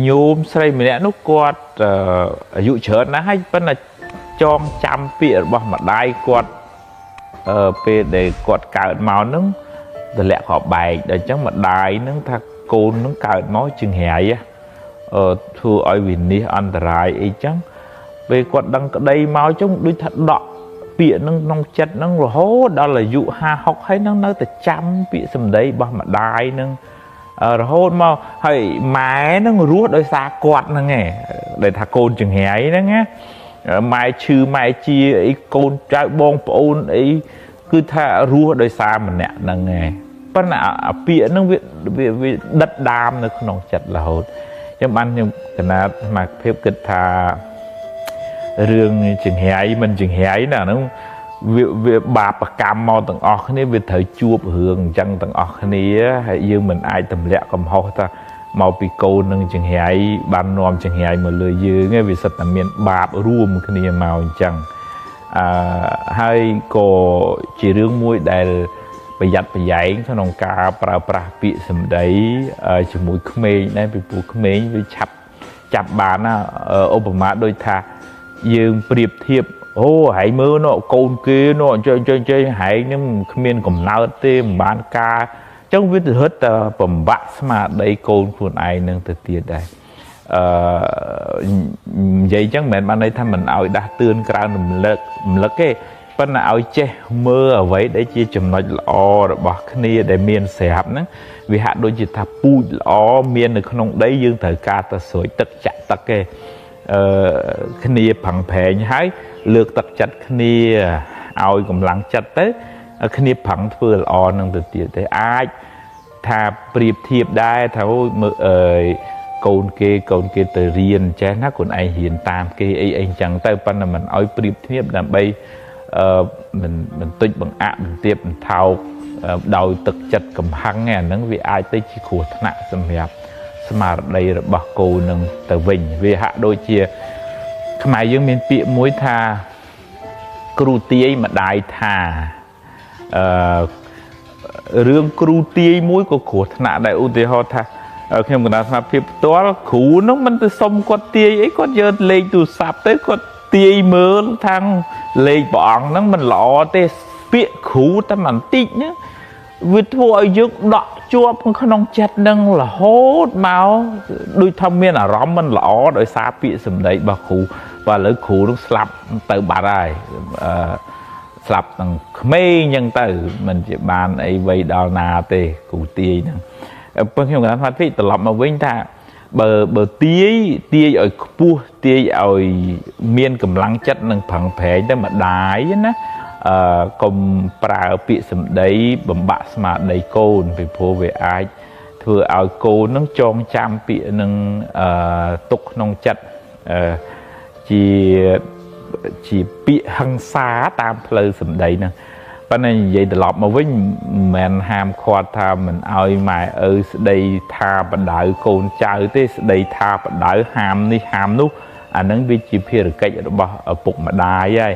ញោមស្រីម្នាក់នោះគាត់អាយុច្រើនណាស់ហើយប៉ុន្តែចងចាំពាក្យរបស់ម្ដាយគាត់ពេលដែលគាត់កើតមកហ្នឹងទម្លាក់គ្រាប់បែកដល់អញ្ចឹងម្ដាយហ្នឹងថាកូនហ្នឹងកើតមកចង្រៃធ្វើឲ្យវិនិច្ឆ័យអន្តរាយអីចឹងពេលគាត់ដឹងក្តីមកចឹងដូចថាដកពាក្យហ្នឹងក្នុងចិត្តហ្នឹងរហូតដល់អាយុ50 60ហើយហ្នឹងនៅតែចាំពាក្យសម្ដីរបស់ម្ដាយហ្នឹងរហូតមកហើយម៉ែហ្នឹងរស់ដោយសារគាត់ហ្នឹងឯងដែលថាកូនចង្រៃហ្នឹងណាម៉ែឈឺម៉ែជាអីកូនចៅបងប្អូនអីគឺថារស់ដោយសារម្នាក់ហ្នឹងឯងប៉ុន្តែអាពាក្យហ្នឹងវាដិតដាមនៅក្នុងចិត្តរហូតអញ្ចឹងបានខ្ញុំកណាត់សមាភិបគិតថារឿងចង្រៃមិនចង្រៃណាហ្នឹងវាបាបកម្មមកទាំងអស់គ្នាវាត្រូវជួបរឿងអញ្ចឹងទាំងអស់គ្នាហើយយើងមិនអាចទម្លាក់កំហុសថាមកពីកូននឹងចង្រៃបាននាំចង្រៃមកលើយើងឯងវាសិតតែមានបាបរួមគ្នាមកអញ្ចឹងហើយក៏ជារឿងមួយដែលប្រយ័ត្នប្រយែងក្នុងការប្រើប្រាស់ពាក្យសម្ដីជាមួយក្មេងដែរពីព្រោះក្មេងវាឆាប់ចាប់បានណាឧបមាដូចថាយើងប្រៀបធៀបអូហែងមើលនោះកូនគេនោះអញ្ចឹងហែងនឹងគ្មានកំណើតទេមិនបានការអញ្ចឹងវារត់តែបំបាក់ស្មារតីកូនខ្លួនឯងនឹងទៅទៀតដែរនិយាយអញ្ចឹងមិនមែនបានន័យថាមិនឲ្យដាស់តឿនក្រើនរំលឹកទេប៉ុន្តែឲ្យចេះមើលអ្វីដែលជាចំណុចល្អរបស់គ្នាដែលមានស្រាប់ហ្នឹងវាហាក់ដូចជាថាពូជល្អមាននៅក្នុងដីយើងត្រូវការទៅស្រោចទឹកចាក់ទឹកទេគ្នាប្រឹងប្រែងហើយលើកទឹកចិត្តគ្នាឲ្យកម្លាំងចិត្តទៅគ្នាប្រឹងធ្វើល្អនឹងទៅទៀតទេអាចថាប្រៀបធៀបដែរថាអូមើលកូនគេទៅរៀនចេះណាខ្លួនឯងរៀនតាមគេអីអីចឹងទៅប៉ុន្តែមិនឲ្យប្រៀបធៀបដើម្បីមិនបន្តិចបង្អាក់បន្ទាបបន្ថោកដោយទឹកចិត្តកំហឹងអាហ្នឹងវាអាចទៅជាគ្រោះថ្នាក់សម្រាប់ស្មារតីរបស់កូននឹងទៅវិញវាហាក់ដូចជាខ្មែរយើងមានពាក្យមួយថាគ្រូទាយម្ដាយថារឿងគ្រូទាយមួយក៏គ្រោះថ្នាក់ដែរឧទាហរណ៍ថាខ្ញុំកណ្ដាលស្មារតីផ្ទាល់គ្រូនឹងមិនទៅសុំគាត់ទាយអីគាត់យកលេខទូរស័ព្ទទៅគាត់ទាយមើលខាងលេខព្រះអង្គហ្នឹងមិនល្អទេពាក្យគ្រូតែបន្តិចហ្នឹងវាធ្វើឲ្យយើងដក់ជាប់ក្នុងចិត្តនឹងរហូតមកដូចថាមានអារម្មណ៍មិនល្អដោយសារពាក្យសម្ដីរបស់គ្រូបាទឥឡូវគ្រូនឹងស្លាប់ទៅបាត់ហើយស្លាប់ទាំងក្មេងអញ្ចឹងទៅមិនជាបានអីវ័យដល់ណាទេគ្រូទាយហ្នឹងប៉ុន្តែខ្ញុំកណ្ដាលស្មារតីត្រឡប់មកវិញថាបើទាយឲ្យខ្ពស់ទាយឲ្យមានកម្លាំងចិត្តនិងប្រឹងប្រែងទៅម្ដាយណាកុំប្រើពាក្យសម្ដីបំបាក់ស្មារតីកូនពីព្រោះវាអាចធ្វើឲ្យកូននឹងចងចាំពាក្យនឹងទុកក្នុងចិត្តជាពាក្យហិង្សាតាមផ្លូវសម្ដីហ្នឹងប៉ុន្តែនិយាយត្រឡប់មកវិញមិនមែនហាមឃាត់ថាមិនឲ្យម៉ែឪស្ដីថាបដៅកូនចៅទេស្ដីថាបដៅហាមនេះហាមនោះអាហ្នឹងវាជាភារកិច្ចរបស់ឪពុកម្ដាយហើយ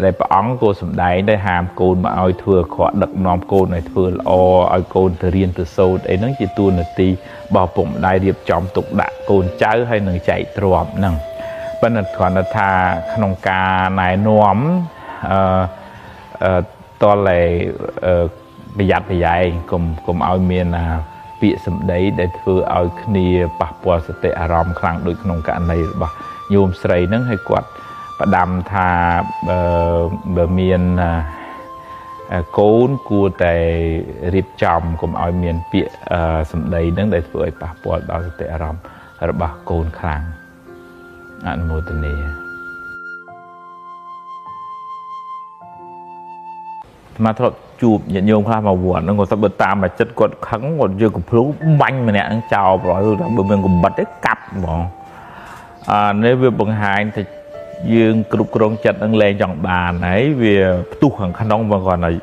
ដែលព្រះអង្គក៏សម្ដែងដែរហាមកូនមកឲ្យធ្វើអាក្រក់ដឹកនាំកូនឲ្យធ្វើល្អឲ្យកូនទៅរៀនទៅសូត្រអីហ្នឹងជាតួនាទីរបស់ឪពុកម្ដាយរៀបចំទុកដាក់កូនចៅហើយនឹងចែកទ្រព្យហ្នឹងប៉ុន្តែគ្រាន់តែថាក្នុងការណែនាំតតែប្រយ័ត្នប្រយែងកុំឲ្យមានពាក្យសម្ដីដែលធ្វើឲ្យគ្នាប៉ះពាល់សតិអារម្មណ៍ខ្លាំងដូចក្នុងករណីរបស់ញោមស្រីហ្នឹងហើយគាត់ផ្ដាំថាបើមានកូនគួរតែរៀបចំកុំឲ្យមានពាក្យសម្ដីហ្នឹងដែលធ្វើឲ្យប៉ះពាល់ដល់សតិអារម្មណ៍របស់កូនខ្លាំងអនុមោទនាមកធ្លាប់ជួបញាតិញោមខ្លះមកវត្តហ្នឹងគាត់ថាបើតាមតែចិត្តគាត់ខឹងគាត់យកកំភ្លូបាញ់ម្នាក់ហ្នឹងចោលប្រហែលថាបើមានកំបិតទេកាប់ហ្មងអានេះវាបង្ហាញថាយើងគ្រប់គ្រងចិត្តនឹងលែងចង់បានហើយវាផ្ទុះខាងក្នុងបងគាត់ហើយ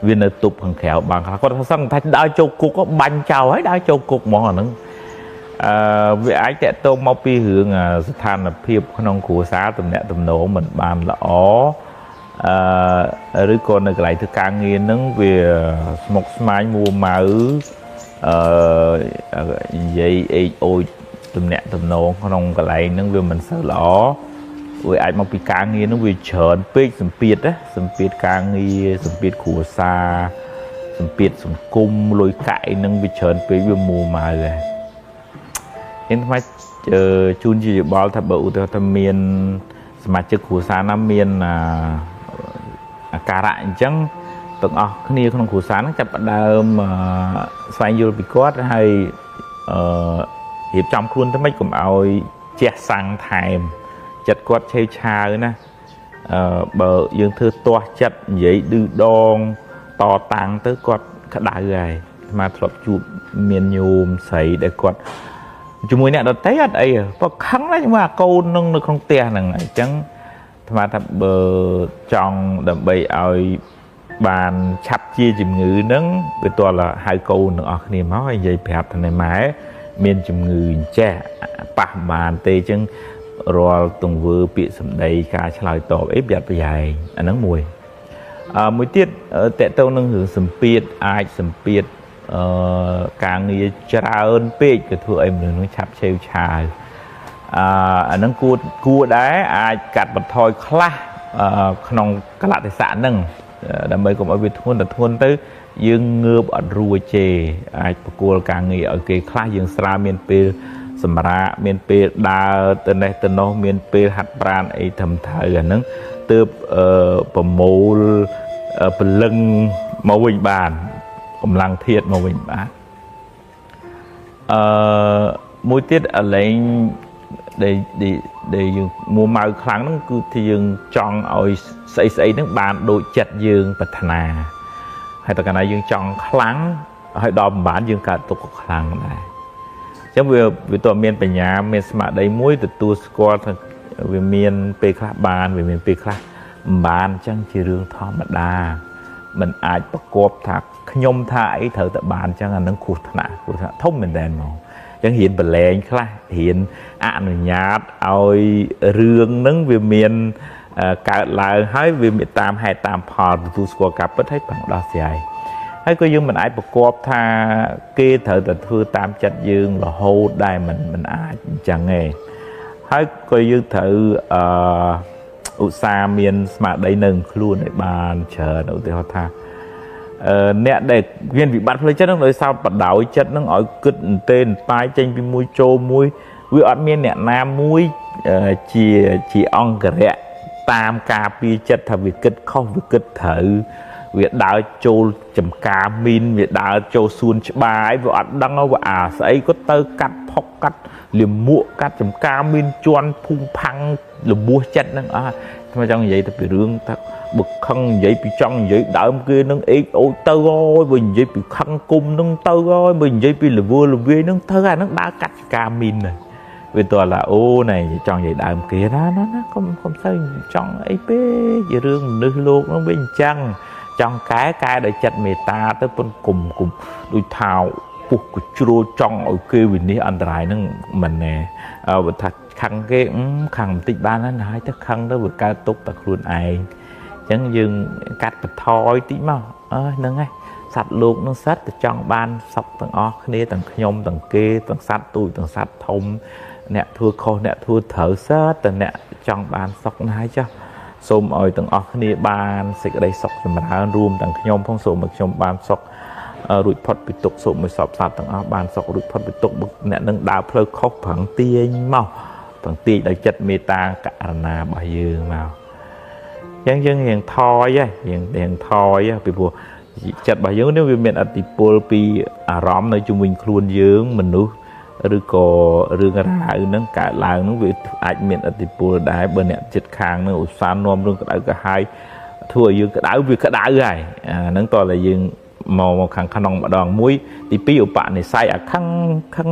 វានៅទប់ខាងក្រៅបានខ្លះគាត់ថាសឹងថាដើរចូលគុកបាញ់ចោលហើយដើរចូលគុកហ្មងអាហ្នឹងវាអាចតាក់ទងមកពីរឿងស្ថានភាពក្នុងគ្រួសារទំនាក់ទំនងមិនបានល្អឬក៏នៅកន្លែងធ្វើការងារហ្នឹងវាស្មុគស្មាញមួម៉ៅ អឺនិយាយអេកអូចទំនាក់ទំនងក្នុងកន្លែងហ្នឹងវាមិនសូវល្អវាអាចមកពីការងារហ្នឹងវាច្រើនពេកសម្ពាធណាសម្ពាធការងារសម្ពាធគ្រួសារសម្ពាធសង្គមលុយកាក់អីហ្នឹងវាច្រើនពេកវាមួម៉ៅហើយខ្ញុំថ្មជូនជាយោបល់ថាបើឧទាហរណ៍ថាមានសមាជិកគ្រួសារណាមានអាការៈអញ្ចឹងទាំងអស់គ្នាក្នុងគ្រួសារហ្នឹងចាប់ផ្ដើមស្វែងយល់ពីគាត់ហើយរៀបចំខ្លួនទៅម៉េចកុំឲ្យជះសាំងថែមចិត្តគាត់ឆេវឆាវណាបើយើងធ្វើទាស់ចិត្តនិយាយឌឺដងតតាំងទៅគាត់ក្តៅហើយអាត្មាធ្លាប់ជួបមានញោមស្រីដែលគាត់ជាមួយអ្នកដទៃអត់អីបើខឹងណាស់ជាមួយអាកូននឹងនៅក្នុងផ្ទះហ្នឹងអញ្ចឹងអាត្មាថាបើចង់ដើម្បីឲ្យបានឆាប់ជាជំងឺហ្នឹងវាទាល់តែហៅកូនទាំងអស់គ្នាមកហើយនិយាយប្រាប់ថាម៉ែមានជំងឺអញ្ចេះប៉ះបានទេអញ្ចឹងរាល់ទង្វើពាក្យសម្ដីការឆ្លើយតបអីប្រយ័ត្នប្រយែងអាហ្នឹងមួយមួយទៀតតកតងនឹងរឿងសម្ពាធអាចសម្ពាធការងារច្រើនពេកក៏ធ្វើឲ្យមនុស្សនឹងឆាប់ឆេវឆាវអាហ្នឹងគួរដែរអាចកាត់បន្ថយខ្លះក្នុងកលៈទេសៈហ្នឹងដើម្បីកុំឲ្យវាធ្ងន់តែធ្ងន់ទៅយើងងើបអត់រួចទេអាចប្រគល់ការងារឲ្យគេខ្លះយើងស្រាលមានពេលសម្រាកមានពេលដើរទៅនេះទៅនោះមានពេលហាត់ប្រាណអីត្រឹមត្រូវអាហ្នឹងទើបប្រមូលពលឹងមកវិញបានកម្លាំងធាតុមកវិញបានមួយទៀតអាឡែងដែលយើងមួម៉ៅខ្លាំងហ្នឹងគឺថាយើងចង់ឲ្យស្អីហ្នឹងបានដូចចិត្តយើងប្រាថ្នាហើយតើកាលណាយើងចង់ខ្លាំងហើយដល់ប្រហែលយើងកើតទុក្ខខ្លាំងដែរអញ្ចឹងវាតើមានបញ្ញាមានស្មារតីមួយទទួលស្គាល់ថាវាមានពេលខ្លះបានវាមានពេលខ្លះមិនបានអញ្ចឹងជារឿងធម្មតាมันអាចប្រកបថាខ្ញុំថាអីត្រូវតែបានអញ្ចឹងអានឹងគ្រោះថ្នាក់ធំមែនតើហ្មងអញ្ចឹងរៀនប្រឡែងខ្លះរៀនអនុញ្ញាតឲ្យរឿងហ្នឹងវាមានកើតឡើងហើយវាមានតាមហេតុតាមផលទទួលស្គាល់ការពិតហើយប្រឹងដោះស្រាយហើយក៏យើងមិនអាចប្រកបថាគេត្រូវតែធ្វើតាមចិត្តយើងរហូតដែរមិនអាចអញ្ចឹងទេហើយក៏យើងត្រូវឧស្សាហ៍មានស្មារតីនៅខ្លួនឲ្យបានច្រើនឧទាហរណ៍ថាអ្នកដែលមានវិបត្តិផ្លូវចិត្តហ្នឹងដោយសារបដោយចិត្តហ្នឹងឲ្យគិតអន្ទេអន្តាយចេញពីមួយចូលមួយវាអត់មានអ្នកណាមួយជាអង្គរៈតាមការពារចិត្តថាវាគិតខុសវាគិតត្រូវវាដើរចូលចំការមីនវាដើរចូលសួនច្បារវាអត់ដឹងវាអាស្អីក៏ទៅកាត់ផុកកាត់លាមកកាត់ចំការមីនជន់ភូមិផាំងលបួសចិត្តហ្នឹងអស់ខ្ញុំចង់និយាយទៅពីរឿងថាបើខឹងនិយាយពីចង់និយាយដើមគេនឹងអេកអូចទៅហើយបើនិយាយពីខឹងគុំនឹងទៅហើយបើនិយាយពីលវើលវាយនឹងទៅអាហ្នឹងដើរកាត់ចំការមីនហ្នឹងវាតើឡាអូណែចង់និយាយដើមគេណាណាកុំសូវចង់អីពេកជារឿងមនុស្សលោកហ្នឹងវាអញ្ចឹងចង់កែដោយចិត្តមេត្តាទៅប៉ុនគុំដូចថាពុះកជ្រួចង់ឲ្យគេវិនិច្ឆ័យអន្តរាយហ្នឹងមិនណែបើថាខឹងគេខឹងបន្តិចបានហើយទៅខឹងទៅវាកើតទុកតែខ្លួនឯងអញ្ចឹងយើងកាត់បន្ថយតិចមកអើហ្នឹងហើយសត្វលោកនឹងសត្វទៅចង់បានសុខទាំងអស់គ្នាទាំងខ្ញុំទាំងគេទាំងសត្វទូចទាំងសត្វធំអ្នកធ្វើខុសអ្នកធ្វើត្រូវសត្វតែអ្នកចង់បានសុខណាស់ហើយចាស់សូមឲ្យទាំងអស់គ្នាបានសេចក្តីសុខចម្រើនរួមទាំងខ្ញុំផងសូមឲ្យខ្ញុំបានសុខរួចផុតពីទុក្ខសូមឲ្យសពសត្វទាំងអស់បានសុខរួចផុតពីទុក្ខអ្នកនឹងដើរផ្លូវខុសប្រឹងទាញមកប្រឹងទាញដោយចិត្តមេត្តាករុណារបស់យើងមកអញ្ចឹងយើងរៀងថយហ៎រៀងថយពីព្រោះចិត្តរបស់យើងនេះវាមានឥទ្ធិពលពីអារម្មណ៍នៅជុំវិញខ្លួនយើងមនុស្សឬក៏រឿងរ៉ាវហ្នឹងកើតឡើងហ្នឹងវាអាចមានឥទ្ធិពលដែរបើអ្នកចិត្តខាងហ្នឹងឧស្សាហ៍នាំរឿងក្តៅក្រហាយធ្វើឲ្យយើងក្តៅវាក្តៅហើយអាហ្នឹងតើតែយើងមកខាងក្នុងម្ដងមួយទី2ឧបនិស្ស័យអាខឹងខឹង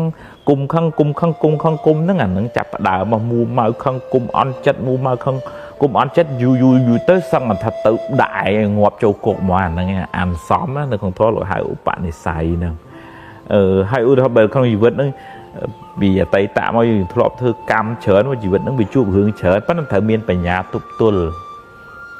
គុំខឹងគុំខឹងគុំខឹងគុំហ្នឹងអាហ្នឹងចាប់ផ្ដើមមកមួម៉ៅខឹងគុំអន់ចិត្តមួម៉ៅខឹងគុំអន់ចិត្តយូរយូរយូរទៅសឹងថាទៅដាក់ឯងងាប់ចូលគុកមកអាហ្នឹងអានសំនៅក្នុងធម៌លោកហៅឧបនិស្ស័យហ្នឹងហើយឧទាហរណ៍បើក្នុងជីវិតហ្នឹងពីអតីតមកយើងធ្លាប់ធ្វើកម្មច្រើនជីវិតហ្នឹងវាជួបរឿងច្រើនប៉ុន្តែត្រូវមានបញ្ញាទប់ទល់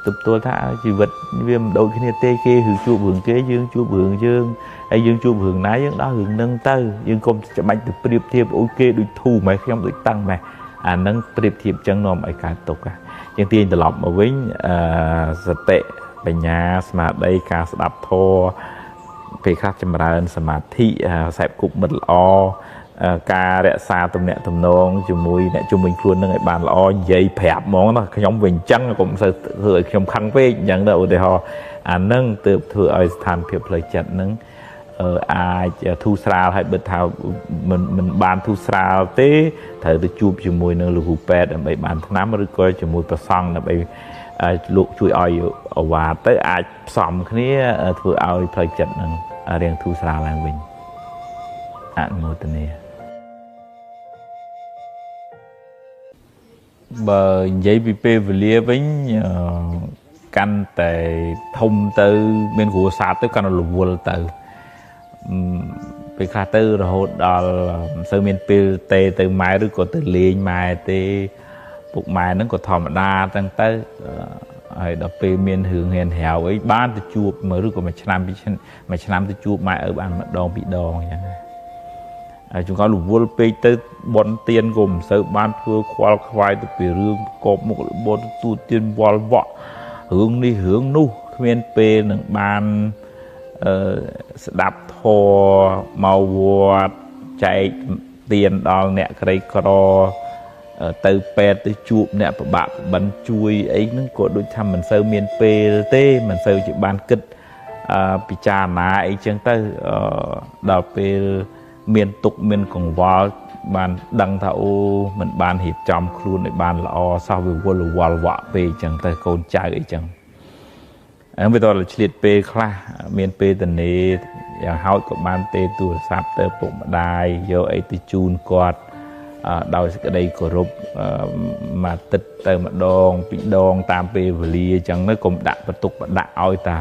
ទទួលថាជីវិតវាមិនដូចគ្នាទេគេគឺជួបរឿងគេយើងជួបរឿងយើងហើយយើងជួបរឿងណាយើងដោះរឿងនឹងទៅយើងកុំច្បាច់ទៅប្រៀបធៀបអូគេដូចធូរម៉េះខ្ញុំដូចតឹងម៉េះអានឹងប្រៀបធៀបចឹងនាំឲ្យកើតទុក្ខជាងទាញត្រឡប់មកវិញសតិបញ្ញាស្មារតីការស្ដាប់ធម៌ពេលខ្លះចម្រើនសមាធិខ្សែគប់មិត្តល្អការរក្សាទំនាក់ទំនងជាមួយអ្នកជំនាញខ្លួននឹងឲ្យបានល្អនិយាយប្រាប់ហ្មងណាខ្ញុំវិញអញ្ចឹងកុំសូវធ្វើឲ្យខ្ញុំខឹងពេកអញ្ចឹងទៅឧទាហរណ៍អានឹងទើបធ្វើឲ្យស្ថានភាពផ្លូវចិត្តនឹងអាចធូរស្រាលហើយបើថាមិនបានធូរស្រាលទេត្រូវទៅជួបជាមួយនឹងលោកគ្រូពេទ្យដើម្បីបានថ្នាំឬក៏ជាមួយព្រះសង្ឃដើម្បីលោកជួយឲ្យឱវាទទៅអាចផ្សំគ្នាធ្វើឲ្យផ្លូវចិត្តនឹងរៀងធូរស្រាលឡើងវិញអនុមោទនាបើនិយាយពីពេលវេលាវិញកាន់តែធំទៅមានគ្រួសារទៅកាន់តែរវល់ទៅពេលខ្លះទៅរហូតដល់មិនសូវមានពេលទេទៅម៉ែឬក៏ទៅលេងម៉ែទេពុកម៉ែហ្នឹងក៏ធម្មតាតាំងទៅហើយដល់ពេលមានរឿងហ៊ានហៅអីបានទៅជួបមើលឬក៏មួយឆ្នាំពីរមួយឆ្នាំទៅជួបម៉ែឪបានម្ដងពីរដងអញ្ចឹងហើយជួនកាលរវល់ពេកទៅបនទៀនក៏មិនសូវបានធ្វើខ្វល់ខ្វាយទៅពីរឿងកបមុខរបរទទួលទៀនវល់វក់រឿងនេះរឿងនោះគ្មានពេលនឹងបានស្ដាប់ធម៌មកវត្តចែកទៀនដល់អ្នកក្រីក្រទៅពេទ្យទៅជួបអ្នកប្របាក់បិណ្ឌជួយអីហ្នឹងក៏ដូចថាមិនសូវមានពេលទេមិនសូវជាបានគិតពិចារណាអីចឹងទៅដល់ពេលមានទុកមានកង្វល់បានដឹងថាអូមិនបានរៀបចំខ្លួនឲ្យបានល្អសោះវាវល់វល់វក់ពេកចឹងទៅកូនចៅអីចឹងហ្នឹងវាតើឆ្លៀតពេលខ្លះមានពេលតនេយ៉ាងហោចក៏បានទេទូរស័ព្ទទៅពុកម្ដាយយកអីទៅជូនគាត់ដោយសេចក្តីគោរពមួយទឹកទៅម្ដងពីរដងតាមពេលវេលាអញ្ចឹងទៅកុំដាក់បន្ទុកបដាក់ឲ្យតា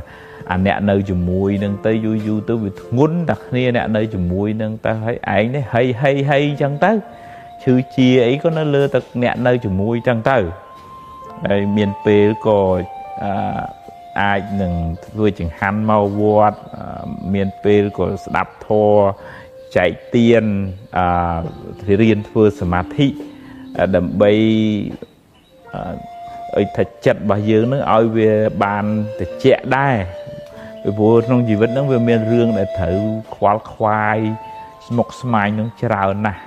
អាអ្នកនៅជាមួយនឹងទៅយូរយូរទៅវាធ្ងន់តែគ្នាអ្នកនៅជាមួយនឹងទៅហើយឯងនេះហីហីហីអញ្ចឹងទៅឈឺជាអីក៏នៅលើតែអ្នកនៅជាមួយអញ្ចឹងទៅហើយមានពេលក៏អាចនឹងធ្វើចង្ហាន់មកវត្តមានពេលក៏ស្ដាប់ធម៌ចែកទានរៀនធ្វើសមាធិដើម្បីឲ្យថាចិត្តរបស់យើងនឹងឲ្យវាបានត្រជាក់ដែរពីព្រោះក្នុងជីវិតនឹងវាមានរឿងដែលត្រូវខ្វល់ខ្វាយស្មុគស្មាញនឹងច្រើនណាស់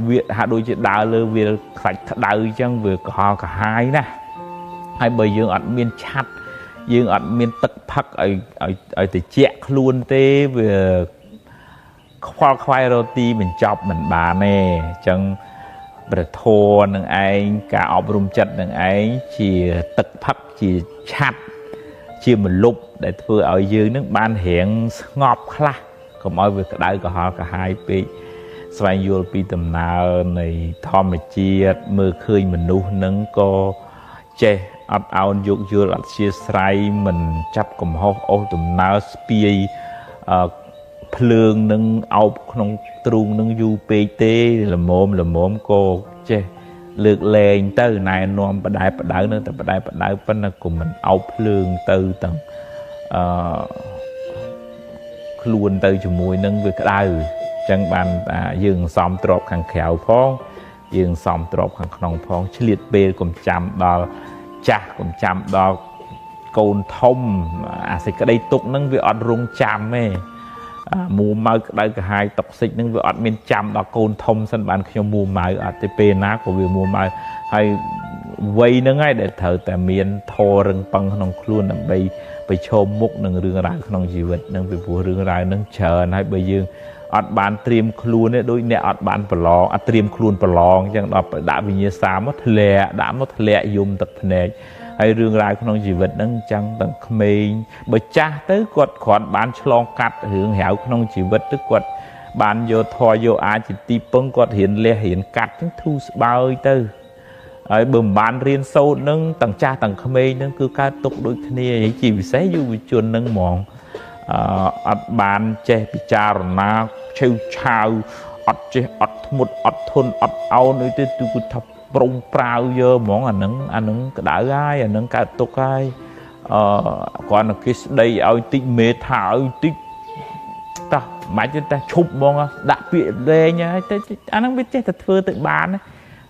វាហាក់ដូចជាដើរលើវាខ្សាច់ក្តៅអញ្ចឹងវាក្រហល់ក្រហាយណាស់ហើយបើយើងអត់មានឆាត់យើងអត់មានទឹកផឹកឲ្យឲ្យត្រជាក់ខ្លួនទេវាខ្វល់ខ្វាយរទីបញ្ចប់មិនបានទេអញ្ចឹងព្រះធម៌នឹងឯងការអប់រំចិត្តនឹងឯងជាទឹកផឹកជាឆាត់ជាមលុបដែលធ្វើឲ្យយើងនឹងបានរៀងស្ងប់ខ្លះកុំឲ្យវាក្តៅក្រហល់ក្រហាយពេកស្វែងយល់ពីដំណើរនៃធម្មជាតិមើលឃើញមនុស្សនឹងក៏ចេះអត់ឱនយោគយល់អត់ជាស្រ័យមិនចាប់កំហុសអូសដំណើរស្ពាយភ្លើងនឹងអោបក្នុងទ្រូងនឹងយូរពេកទេល្មមល្មមក៏ចេះលើកលែងទៅណែនាំបដែបដៅនៅតែបដែបដៅប៉ុន្តែក៏មិនអោបភ្លើងទៅទាំងខ្លួនទៅជាមួយនឹងវាក្តៅអញ្ចឹងបានយើងសំទ្របខាងក្រៅផងយើងសំទ្របខាងក្នុងផងឆ្លៀតពេលកុំចាំដល់ចាស់កុំចាំដល់កូនធំអាសេចក្តីទុកនឹងវាអត់រងចាំទេមួម៉ៅក្តៅក្រហាយតុកសិចនឹងវាអត់មានចាំដល់កូនធំសិនបានខ្ញុំមួម៉ៅអត់ទេពេលណាក៏វាមួម៉ៅហើយវ័យហ្នឹងហើយដែលត្រូវតែមានធររឹងប៉ឹងក្នុងខ្លួនដើម្បីប្រឈមមុខនឹងរឿងរ៉ាវក្នុងជីវិតនឹងពីព្រោះរឿងរ៉ាវហ្នឹងច្រើនហើយបើយើងអត់បានត្រៀមខ្លួនទេដូចអ្នកអត់បានប្រឡងអត់ត្រៀមខ្លួនប្រឡងអញ្ចឹងដល់ដាក់វិញ្ញាសាមកធ្លាក់ដាក់មកធ្លាក់យំទឹកភ្នែកហើយរឿងរ៉ាវក្នុងជីវិតហ្នឹងចឹងទាំងក្មេងបើចាស់ទៅគាត់គ្រាន់បានឆ្លងកាត់រឿងរ៉ាវក្នុងជីវិតទៅគាត់បានយកធម៌យកអាចជាទីពឹងគាត់រៀនលះរៀនកាត់ចឹងធូរស្បើយទៅហើយបើមិនបានរៀនសូត្រហ្នឹងទាំងចាស់ទាំងក្មេងហ្នឹងគឺកើតទុកដូចគ្នាជាពិសេសយុវជនហ្នឹងហ្មងអត់បានចេះពិចារណាឆេវឆាវអត់ចេះអត់ធ្មត់អត់ធន់អត់ឱនអីទេគឺថា ប្រុងប្រាវយកហ្មងអានឹងក្តៅហើយអានឹងកើតទុកហើយគ្រាន់តែគេស្ដីឲ្យតិចមេថាឲ្យតិចតោះមិនបាច់ទេឈប់ហ្មងដាក់ពាក្យលែងហើយទៅអានឹងវាចេះតែធ្វើទៅបាន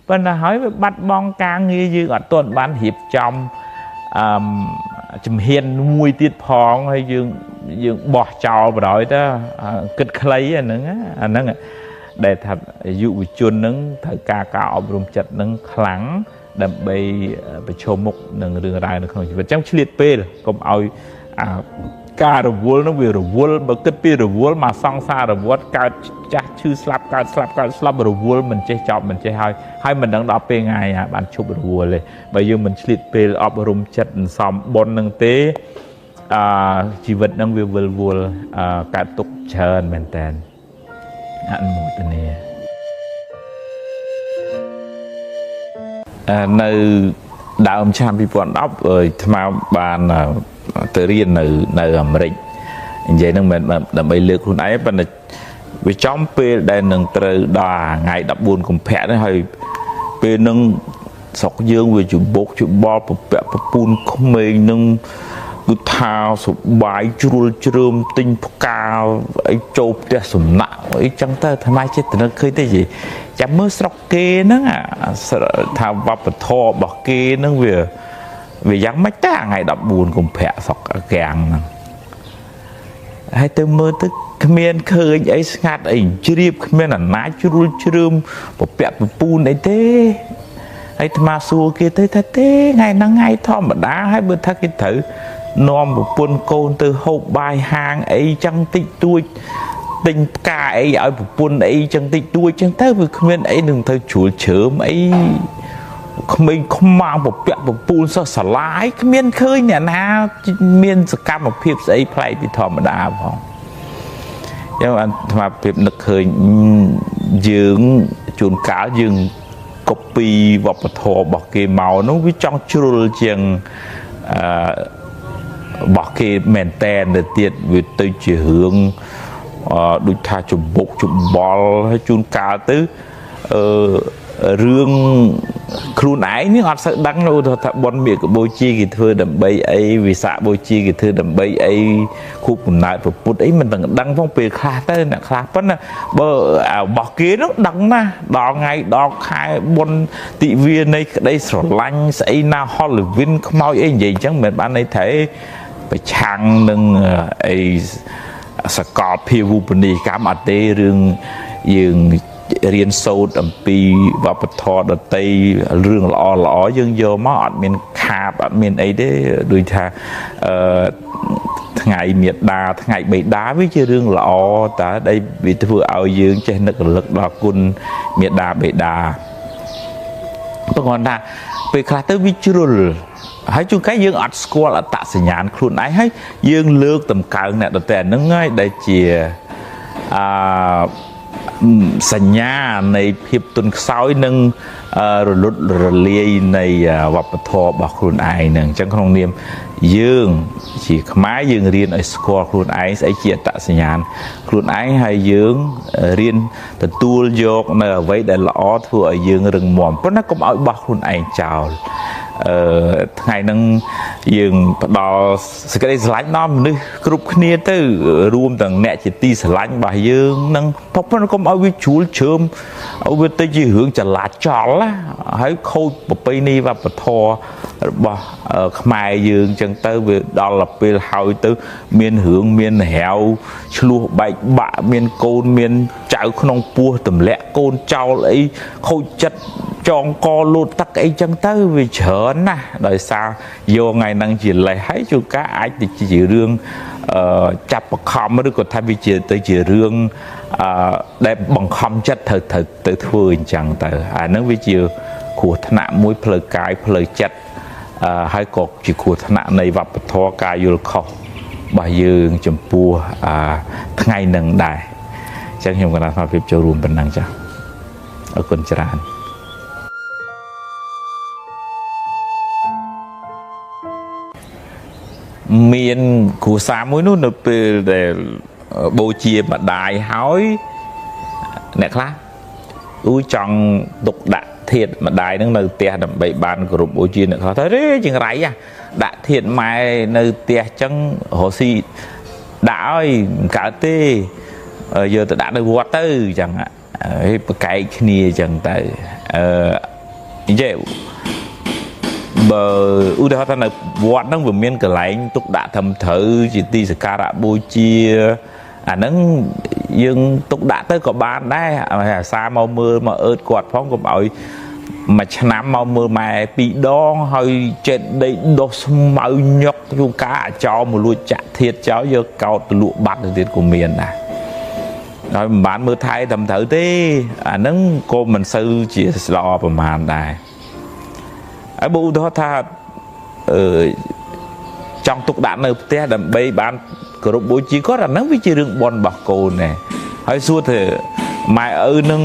ប៉ុន្តែហើយវាបាត់បង់ការងារយើងអត់ទាន់បានរៀបចំជំហានមួយទៀតផងហើយយើងបោះចោលបណ្ដោយទៅគិតខ្លីអាហ្នឹងដែលថាយុវជនហ្នឹងត្រូវការការអប់រំចិត្តហ្នឹងខ្លាំងដើម្បីប្រឈមមុខនឹងរឿងរ៉ាវនៅក្នុងជីវិតអញ្ចឹងឆ្លៀតពេលកុំឲ្យការរវល់ហ្នឹងវារវល់បើគិតពីរវល់មកសង្សារវដ្តកើតចាស់ឈឺស្លាប់កើតស្លាប់កើតស្លាប់រវល់មិនចេះចប់មិនចេះហើយហើយមិនដឹងដល់ពេលថ្ងៃបានឈប់រវល់ទេបើយើងមិនឆ្លៀតពេលអប់រំចិត្តសន្សំបុណ្យហ្នឹងទេជីវិតហ្នឹងវាវិលវល់កើតទុក្ខច្រើនមែនតើអនុមោទនានៅដើមឆ្នាំ2010អាត្មាបានទៅរៀននៅអាមេរិកនិយាយហ្នឹងមិនដើម្បីលើកខ្លួនឯងប៉ុន្តែវាចំពេលដែលនឹងត្រូវដល់ថ្ងៃ14កុម្ភៈនេះហើយពេលហ្នឹងស្រុកយើងវាច្បុកច្បល់ពពាក់ពពូនក្មេងនឹងគឺថាសបាយជ្រុលជ្រើមទិញផ្កាអីចូលផ្ទះសំណាក់អីចឹងទៅអាត្មាចិត្តនឹកឃើញទេចាំមើលស្រុកគេហ្នឹងថាវប្បធម៌របស់គេហ្នឹងវាយ៉ាងម៉េចតាថ្ងៃ14កុម្ភៈស្រុកកាំងហ្នឹងហើយទៅមើលទៅគ្មានឃើញអីស្ងាត់អីជ្រាបគ្មានអាណាចជ្រុលជ្រើមពពាក់ពពូនអីទេហើយអាត្មាសួរគេទៅថាទេថ្ងៃហ្នឹងថ្ងៃធម្មតាហើយបើថាគេត្រូវនាំប្រពន្ធកូនទៅហូបបាយហាងអីចឹងតិចតួចទិញផ្កាអីឲ្យប្រពន្ធអីចឹងតិចតួចចឹងទៅវាគ្មានអីនឹងទៅជ្រុលជ្រើមអីក្មេងខ្មាំងពពាក់ពពូនសិស្សសាលាយគ្មានឃើញអ្នកណាមានសកម្មភាពស្អីប្លែកពីធម្មតាផងចឹងអាត្មាភាពនឹកឃើញយើងជួនកាលយើងកូពីវប្បធម៌របស់គេមកនោះវាចង់ជ្រុលជាងរបស់គេមែនតែនទៅទៀតវាទៅជារឿងដូចថាច្បុកច្បល់ហើយជួនកាលទៅរឿងខ្លួនឯងនេះអត់សូវដឹងឧទាហរណ៍ថាបុណ្យមាឃបូជាគេធ្វើដើម្បីអីវិសាខបូជាគេធ្វើដើម្បីអីខួបកំណើតព្រះពុទ្ធអីមិនដឹងផងពេលខ្លះទៅអ្នកខ្លះប៉ុន្តែបើរបស់គេនោះដឹងណាស់ដល់ថ្ងៃដល់ខែបុណ្យទិវានៃក្តីស្រឡាញ់ស្អីណា Halloween ខ្មោចអីនិយាយអញ្ចឹងមិនបានន័យថាប្រឆាំងនឹងអីសកលភាវូបនីយកម្មអត់ទេរឿងយើងរៀនសូត្រអំពីវប្បធម៌ដតីរឿងល្អល្អយើងយកមកអត់មានខាតអត់មានអីទេដូចថាថ្ងៃមេដាថ្ងៃបិតាវាជារឿងល្អតើដែលវាធ្វើឲ្យយើងចេះនឹករលឹកដល់គុណមេដាបិតាព្រោះគាត់ថាពេលខ្លះទៅវាជ្រុលហើយជួនកាលយើងអត់ស្គាល់អត្តសញ្ញាណខ្លួនឯងហើយយើងលើកតម្កើងអ្នកដទៃហ្នឹងហើយដែលជាសញ្ញានៃភាពទន់ខ្សោយនិងរលត់រលាយនៃវប្បធម៌របស់ខ្លួនឯងហ្នឹងអញ្ចឹងក្នុងនាមយើងជាខ្មែរយើងរៀនឲ្យស្គាល់ខ្លួនឯងស្អីជាអត្តសញ្ញាណខ្លួនឯងហើយយើងរៀនទទួលយកនៅអ្វីដែលល្អធ្វើឲ្យយើងរឹងមាំប៉ុន្តែកុំឲ្យបោះខ្លួនឯងចោលថ្ងៃហ្នឹងយើងផ្ដល់សេចក្តីស្រឡាញ់ដល់មនុស្សគ្រប់គ្នាទៅរួមទាំងអ្នកជាទីស្រឡាញ់របស់យើងនឹងប៉ុន្តែកុំឲ្យវាជ្រួលជ្រើមឲ្យវាទៅជារឿងចលាចលណាហើយខូចប្រពៃណីវប្បធម៌របស់ខ្មែរយើងចឹងទៅវាដល់ពេលហើយទៅមានរឿងមានរាវឆ្លោះបែកបាក់មានកូនមានចៅក្នុងពោះទម្លាក់កូនចោលអីខូចចិត្តចងកលូតទឹកអីចឹងទៅវាច្រើនណាស់ដោយសារយកថ្ងៃហ្នឹងជាលេសហើយជួនកាលអាចទៅជារឿងចាប់បខំឬក៏ថាវាជាទៅជារឿងដែលបង្ខំចិត្តត្រូវទៅធ្វើអញ្ចឹងទៅអាហ្នឹងវាជាគ្រោះថ្នាក់មួយផ្លូវកាយផ្លូវចិត្តហើយក៏ជាគ្រោះថ្នាក់នៃវប្បធម៌ការយល់ខុសរបស់យើងចំពោះថ្ងៃហ្នឹងដែរអញ្ចឹងខ្ញុំកណាត់ថាភាពចូលរួមប៉ុណ្ណឹងចា៎អរគុណច្រើនមានគ្រួសារមួយនោះនៅពេលដែលបូជាម្ដាយហើយអ្នកខ្លះ អ៊ូចង់ទុកដាក់ធាតុម្ដាយហ្នឹងនៅផ្ទះដើម្បីបានគោរពបូជាអ្នកខ្លះថាទេចង្រៃដាក់ធាតុម៉ែនៅផ្ទះចឹងរកស៊ីដាក់ឲ្យមិនកើតទេយកទៅដាក់នៅវត្តទៅចឹងហើយប្រកែកគ្នាចឹងទៅអញ្ចឹងបើឧទាហរណ៍ថានៅវត្តហ្នឹងវាមានកន្លែងទុកដាក់ត្រឹមត្រូវជាទីសក្ការៈបូជាអាហ្នឹងយើងទុកដាក់ទៅក៏បានដែរអាសាមកមើលមកអើតគាត់ផងកុំឲ្យមួយឆ្នាំមកមើលម៉ែពីរដងហើយចេតដីដុះស្មៅញុកជួនកាលអាចោមកលួចចាក់ធាតចោលយកកោតទៅលក់បាត់ទៅទៀតក៏មានដែរហើយមិនបានមើលថែត្រឹមត្រូវទេអាហ្នឹងក៏មិនសូវជាល្អប្រហែលដែរហើយបើឧទាហរណ៍ថាចង់ទុកដាក់នៅផ្ទះដើម្បីបានគោរពបូជាគាត់អាហ្នឹងវាជារឿងបុណ្យរបស់កូនដែរហើយសួរថាម៉ែឪនឹង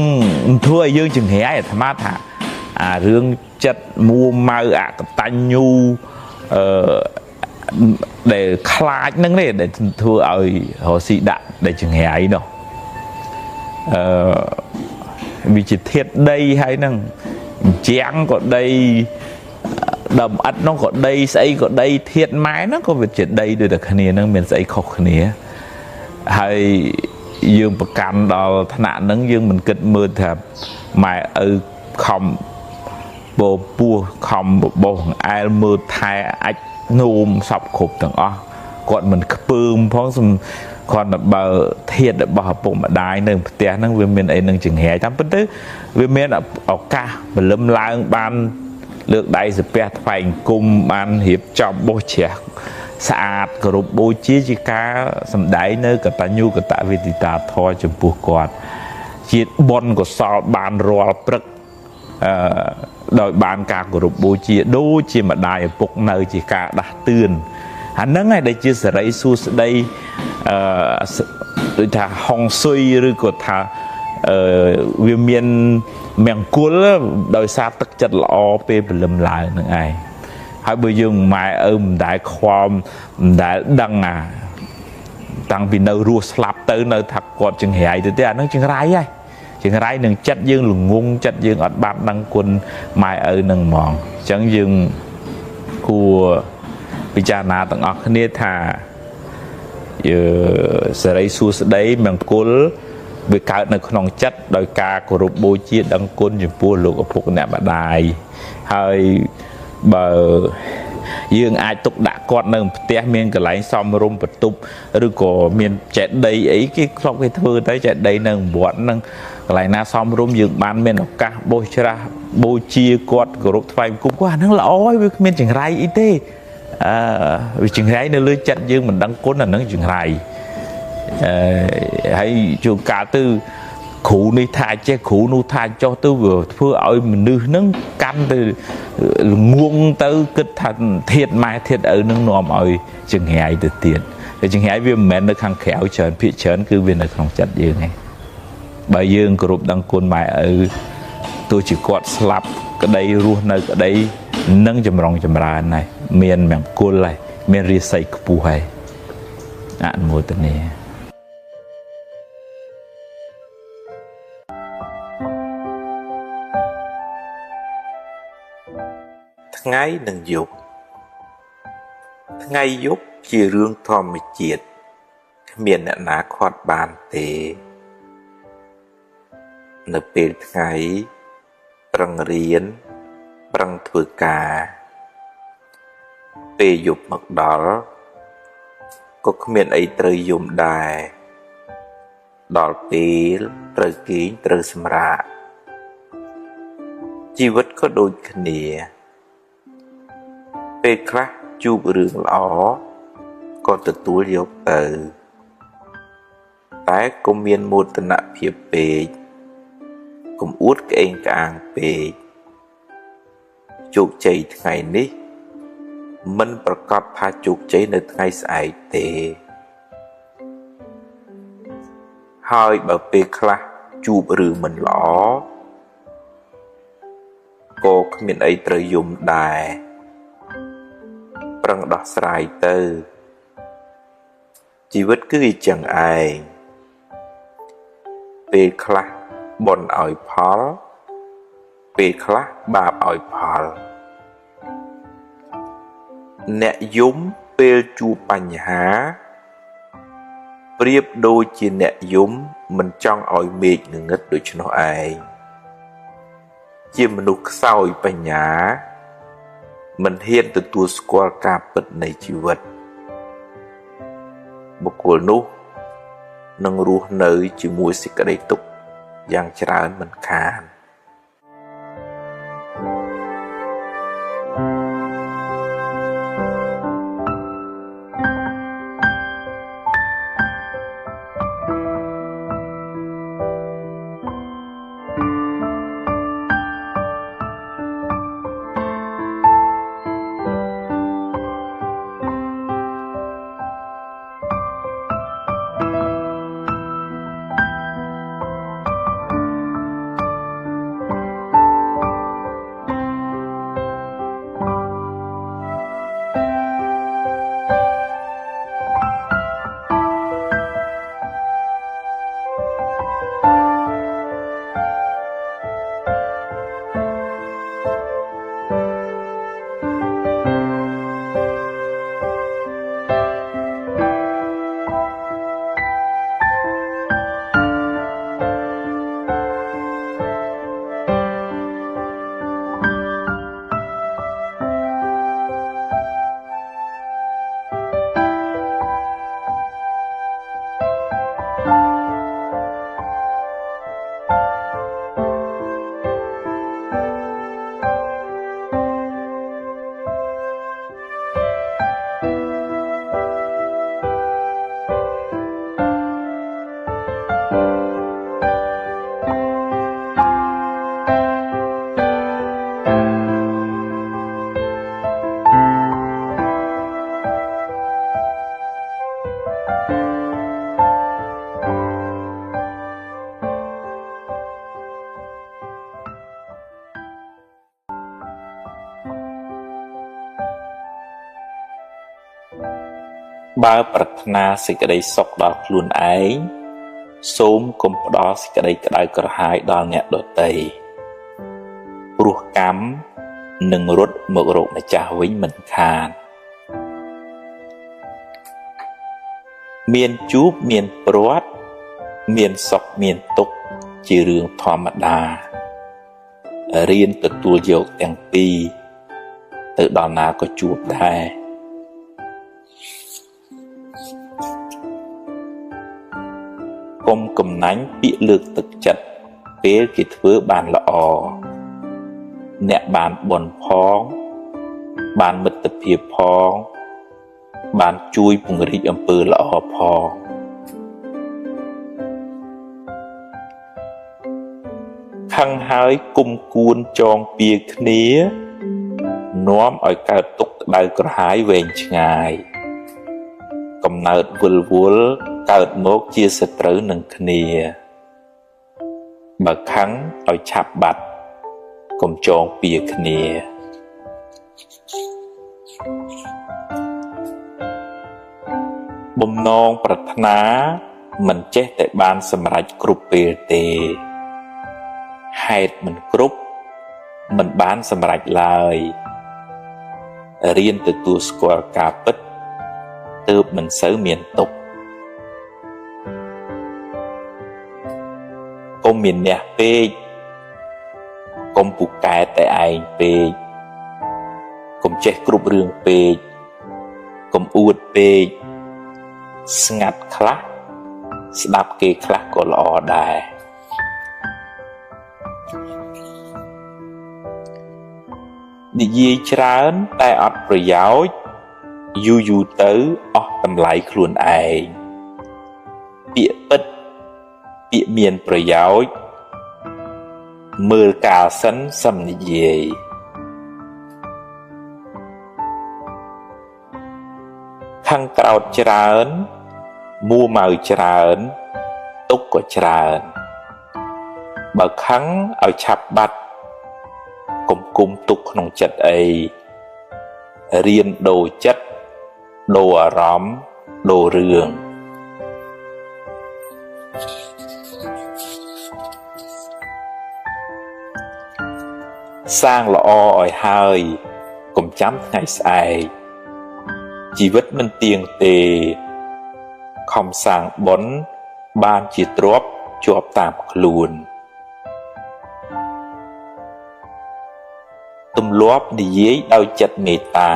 ធ្វើឲ្យយើងចង្រៃអាត្មាថាអារឿងចិត្តមួម៉ៅអកតញ្ញូដែលខ្លាចហ្នឹងទេដែលធ្វើឲ្យរកស៊ីដាក់ដែលចង្រៃនោះវាជាធាតុដីហើយហ្នឹងជាងក៏ដីដើមអិតនោះក៏ដីស្អីក៏ដីធាតុម៉ែហ្នឹងក៏វាជាដីដូចតែគ្នាហ្នឹងមានស្អីខុសគ្នាហើយយើងប្រកាន់ដល់ថ្នាក់ហ្នឹងយើងមិនគិតមើលថាម៉ែឪខំបពោះខំបបោះអែលមើលថែអាចនោមសពគ្រប់ទាំងអស់គាត់មិនខ្ពើមផងគាត់បើធាតុរបស់ឪពុកម្ដាយនៅផ្ទះហ្នឹងវាមានអីនឹងចង្រៃតាមពិតទៅវាមានឱកាសព្រលឹមឡើងបានលើកដៃសាពះថ្វាយអង្គមបានរៀបចំបោះជ្រះស្អាតគោរពបូជាជាការសម្ដែងនៅកតញ្ញូកតវេទិតាធម៌ចំពោះគាត់ជាបុណ្យកុសលបានរាល់ព្រឹកដោយបានការគោរពបូជាដូចជាម្ដាយឪពុកនៅជាការដាស់តឿនអាហ្នឹងឯងដែលជាសិរីសួស្តីដូចថាហុងស៊ុយឬក៏ថាវាមានមង្គលដោយសារទឹកចិត្តល្អពេលព្រលឹមឡើងនឹងឯងហើយបើយើងម៉ែឪមិនដែលខ្វល់មិនដែលដឹងអាតាំងពីនៅរស់ស្លាប់ទៅនៅថាគាត់ចង្រៃទៅទេអានឹងចង្រៃហើយចង្រៃនឹងចិត្តយើងល្ងងចិត្តយើងអត់បានដឹងគុណម៉ែឪនឹងហ្មងអញ្ចឹងយើងគួរពិចារណាទាំងអស់គ្នាថាសិរីសួស្តីមង្គលវាកើតនៅក្នុងចិត្តដោយការគោរពបូជាដឹងគុណចំពោះលោកឪពុកអ្នកម្ដាយហើយបើយើងអាចទុកដាក់គាត់នៅផ្ទះមានកន្លែងសមរម្យបន្ទប់ឬក៏មានចេតិយអីគេធ្លាប់គេធ្វើទៅចេតិយនៅវត្តហ្នឹងកន្លែងណាសមរម្យយើងបានមានឱកាសបោះច្រាស់បូជាគាត់គោរពថ្វាយបង្គំគាត់អាហ្នឹងល្អហើយវាគ្មានចង្រៃអីទេវាចង្រៃនៅលើចិត្តយើងមិនដឹងគុណអាហ្នឹងចង្រៃហើយជួនកាលទៅគ្រូនេះថាចេះគ្រូនោះថាចុះទៅវាធ្វើឲ្យមនុស្សហ្នឹងកាន់ទៅល្ងងទៅគិតថាធាតុម៉ែធាតុឪនឹងនាំឲ្យចង្រៃទៅទៀតតែចង្រៃវាមិនមែននៅខាងក្រៅច្រើនភាគច្រើនគឺវានៅក្នុងចិត្តយើងឯងបើយើងគោរពដឹងគុណម៉ែឪទោះជាគាត់ស្លាប់ក្តីរស់នៅក្តីនឹងចម្រុងចម្រើនហើយមានមង្គលហើយមានរាសីខ្ពស់ហើយអនុមោទនាថ្ងៃនិងយប់ថ្ងៃយប់ជារឿងធម្មជាតិគ្មានអ្នកណាខាត់បានទេនៅពេលថ្ងៃប្រឹងរៀនប្រឹងធ្វើការពេលយប់មកដល់ក៏គ្មានអីត្រូវយំដែរដល់ពេលត្រូវគេងត្រូវសម្រាកជីវិតក៏ដូចគ្នាពេលខ្លះជួបរឿងល្អក៏ទទួលយកទៅតែកុំមានមោទនភាពពេកកុំអួតក្អេងក្អាងពេកជោគជ័យថ្ងៃនេះមិនប្រកាសថាជោគជ័យនៅថ្ងៃស្អែកទេហើយបើពេលខ្លះជួបរឿងមិនល្អក៏គ្មានអីត្រូវយំដែរប្រឹងដោះស្រាយទៅជីវិតគឺអញ្ចឹងឯងពេលខ្លះ បុណ្យឲ្យផលពេលខ្លះបាបឲ្យផលអ្នកយំពេលជួបបញ្ហាប្រៀបដូចជាអ្នកយំមិនចង់ឲ្យមេឃងងឹតដូច្នោះឯងជាមនុស្សខ្សោយបញ្ញាមិនហ៊ានទទួលស្គាល់ការពិតនៃជីវិតបុគ្គលនោះនឹងរស់នៅជាមួយសេចក្តីទុក្ខយ៉ាងច្រើនមិនខានបើប្រាថ្នាសេចក្តីសុខដល់ខ្លួនឯងសូមកុំផ្ដល់សេចក្តីក្តៅក្រហាយដល់អ្នកដទៃព្រោះកម្មនឹងរត់មករកម្ចាស់វិញមិនខានមានជួបមានព្រាត់មានសុខមានទុក្ខជារឿងធម្មតារៀនទទួលយកទាំងពីរទៅដល់ណាក៏ជួបដែរកុំកំណាញ់ពាក្យលើកទឹកចិត្តពេលគេធ្វើបានល្អអ្នកបានបុណ្យផងបានមិត្តភាពផងបានជួយពង្រីកអំពើល្អផងខឹងហើយគុំគួនចងពៀគ្នានាំឲ្យកើតទុក្ខក្តៅក្រហាយវែងឆ្ងាយកំណើតវិលវល់កើតមកជាសត្រូវនឹងគ្នាបើខឹងឲ្យឆាប់បាត់កុំចងពៀគ្នាបំណងប្រាថ្នាមិនចេះតែបានសម្រេចគ្រប់ពេលទេហេតុមិនគ្រប់មិនបានសម្រេចឡើយរៀនទទួលស្គាល់ការពិតទើបមិនសូវមានទុក្ខកុំមានអ្នកពេកកុំពូកែតែឯងពេកកុំចេះគ្រប់រឿងពេកកុំអួតពេកស្ងាត់ខ្លះស្ដាប់គេខ្លះក៏ល្អដែរនិយាយច្រើនតែអត់ប្រយោជន៍យូរយូរទៅអស់តម្លៃខ្លួនឯងពាក្យពិតពាក្យមានប្រយោជន៍មើលកាលសិនសឹមនិយាយខឹងក្រោធច្រើនមួម៉ៅច្រើនទុក្ខក៏ច្រើនបើខឹងឲ្យឆាប់បាត់កុំគុំទុក្ខក្នុងចិត្តអីរៀនដូរចិត្តដូរអារម្មណ៍ដូររឿង សាងល្អឲ្យហើយកុំចាំថ្ងៃស្អែកជីវិតមិនទៀងទេខំសាងបុណ្យបានជាទ្រព្យជាប់តាមខ្លួនទម្លាប់និយាយដោយចិត្តមេត្តា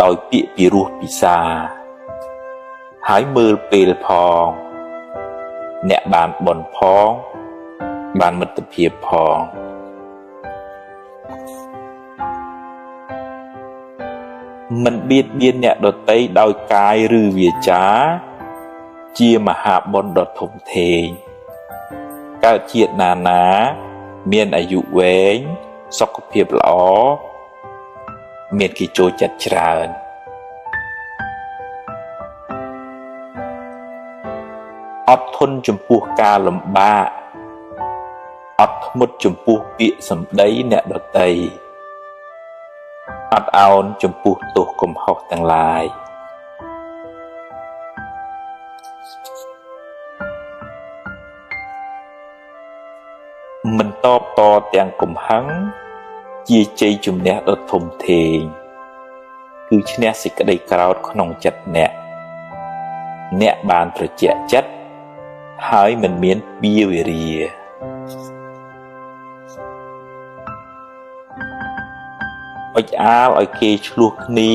ដោយពាក្យពិរោះពិសាហើយមើលពេលផងអ្នកបានបុណ្យផងបានមិត្តភាពផងមិនបៀតបៀនអ្នកដទៃដោយកាយឬវាចាជាមហាបុណ្យដ៏ធំធេងកើតជាតិណាណាមានអាយុវែងសុខភាពល្អមានគេចូលចិត្តច្រើនអត់ធន់ចំពោះការលំបាកអត់ធ្មត់ចំពោះពាក្យសម្ដីអ្នកដទៃអត់ឱនចំពោះទោសកំហុសទាំងឡាយមិនតបតទាំងកំហឹងជាជ័យជំនះដ៏ធំធេងគឺឈ្នះសេចក្តីក្រោធក្នុងចិត្តអ្នកអ្នកបានត្រជាក់ចិត្តហើយមិនមានពៀវេរាអុចអាលឲ្យគេឆ្លោះគ្នា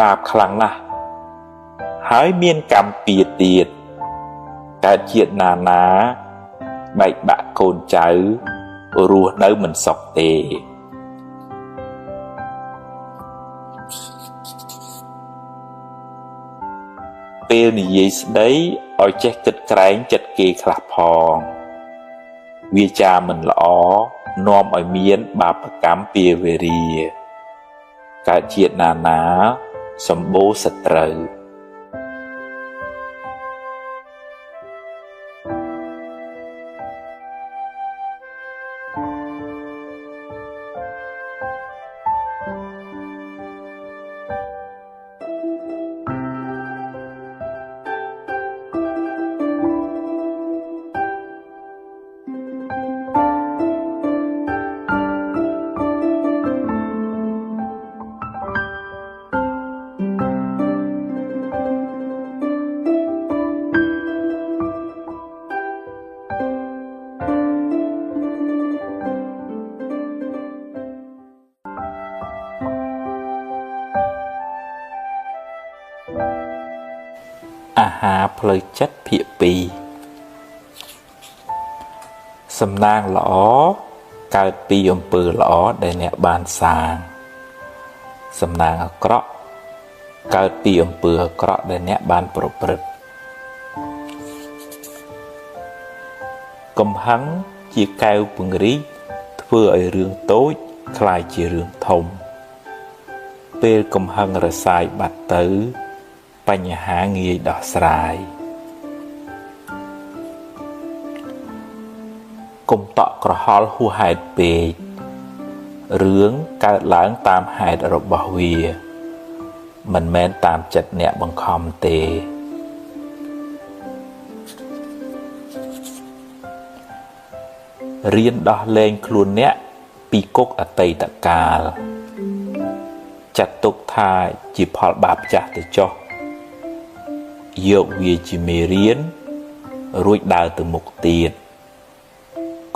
បាបខ្លាំងណាស់ហើយមានកម្មពៀទៀតកើតជាតិណាណាបែកបាក់កូនចៅរស់នៅមិនសុខទេពេលនិយាយស្ដីឲ្យចេះគិតក្រែងចិត្តគេខ្លះផងវាចាមិនល្អនាំឲ្យមានបាបកម្មពៀវេរាកើតជាតិណាណាសម្បូរសត្រូវអាហារផ្លូវចិត្តភាគ2សំណាងល្អកើតពីអំពើល្អដែលអ្នកបានសាងសំណាងអាក្រក់កើតពីអំពើអាក្រក់ដែលអ្នកបានប្រព្រឹត្តកំហឹងជាកែវពង្រីកធ្វើឲ្យរឿងតូចក្លាយជារឿងធំពេលកំហឹងរសាយបាត់ទៅបញ្ហាងាយដោះស្រាយកុំតក់ក្រហល់ហួសហេតុពេករឿងកើតឡើងតាមហេតុរបស់វាមិនមែនតាមចិត្តអ្នកបង្ខំទេរៀនដោះលែងខ្លួនអ្នកពីគុកអតីតកាលចាត់ទុកថាជាផលបាបចាស់ទៅចុះយកវាជាមេរៀនរួចដើរទៅមុខទៀត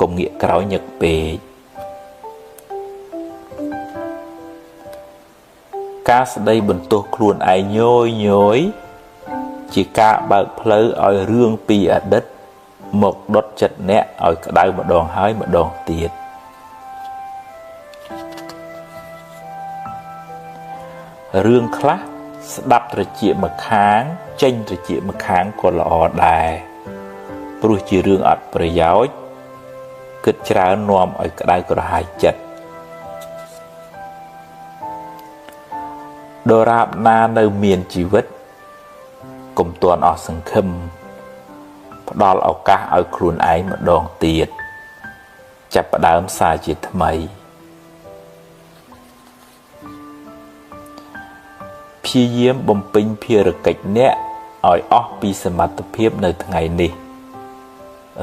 កុំងាកក្រោយញឹកពេកការស្ដីបន្ទោសខ្លួនឯងញយញយជាការបើកផ្លូវឲ្យរឿងពីអតីតមកដុតចិត្តអ្នកឲ្យក្តៅម្ដងហើយម្ដងទៀតរឿងខ្លះស្ដាប់ត្រចៀកម្ខាងចេញត្រចៀកម្ខាងក៏ល្អដែរព្រោះជារឿងអត់ប្រយោជន៍គិតច្រើននាំឲ្យក្តៅក្រហាយចិត្តដរាបណានៅមានជីវិតកុំទាន់អស់សង្ឃឹមផ្ដល់ឱកាសឲ្យខ្លួនឯងម្ដងទៀតចាប់ផ្ដើមសារជាថ្មីព្យាយាមបំពេញភារកិច្ចអ្នកឲ្យអស់ពីសមត្ថភាពនៅថ្ងៃនេះ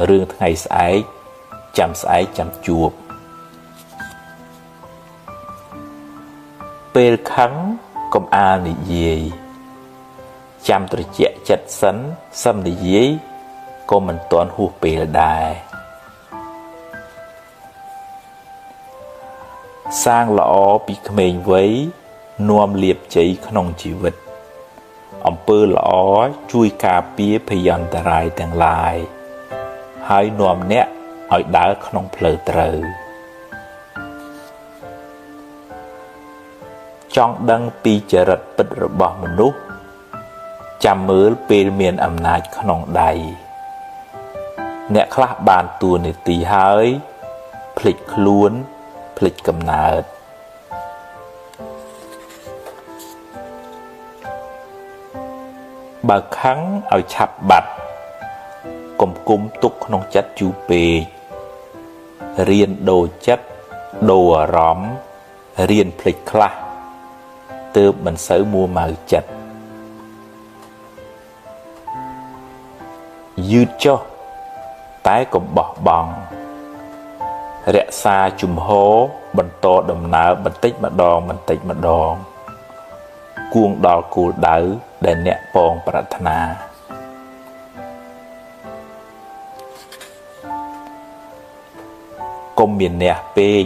រឿងថ្ងៃស្អែកចាំស្អែកចាំជួប ពេលខឹងកុំអាលនិយាយចាំត្រជាក់ចិត្តសិនសឹមនិយាយក៏មិនទាន់ហួសពេលដែរសាងល្អពីក្មេងវ័យនាំលាភជ័យក្នុងជីវិតអំពើល្អជួយការពារភយន្តរាយទាំងឡាយហើយនាំអ្នកឲ្យដើរក្នុងផ្លូវត្រូវចង់ដឹងពីចរិតពិតរបស់មនុស្សចាំមើលពេលមានអំណាចក្នុងដៃអ្នកខ្លះបានតួនាទីហើយភ្លេចខ្លួនភ្លេចកំណើតបើខឹងឲ្យឆាប់បាត់កុំគុំទុកក្នុងចិត្តយូរពេករៀនដូរចិត្តដូរអារម្មណ៍រៀនភ្លេចខ្លះទើបមិនសូវមួម៉ៅចិត្តយឺតចុះតែកុំបោះបង់រក្សាជំហរបន្តដំណើរបន្តិចម្ដងបន្តិចម្ដងគួងដល់គោលដៅដែលអ្នកពងប្រាថ្នាកុំមានអ្នកពេក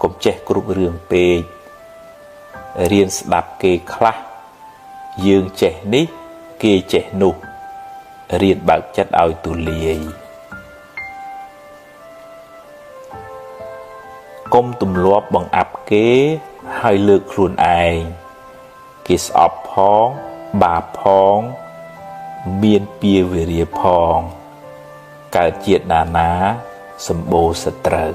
កុំចេះគ្រប់រឿងពេករៀនស្ដាប់គេខ្លះយើងចេះនេះគេចេះនោះរៀនបើកចិត្តឲ្យទូលាយកុំទម្លាប់បង្អាប់គេហើយលើកខ្លួនឯងគេស្អប់ផងបាបផងមានពៀវេរាផងកើតជាតិណាណាសម្បូរសត្រូវ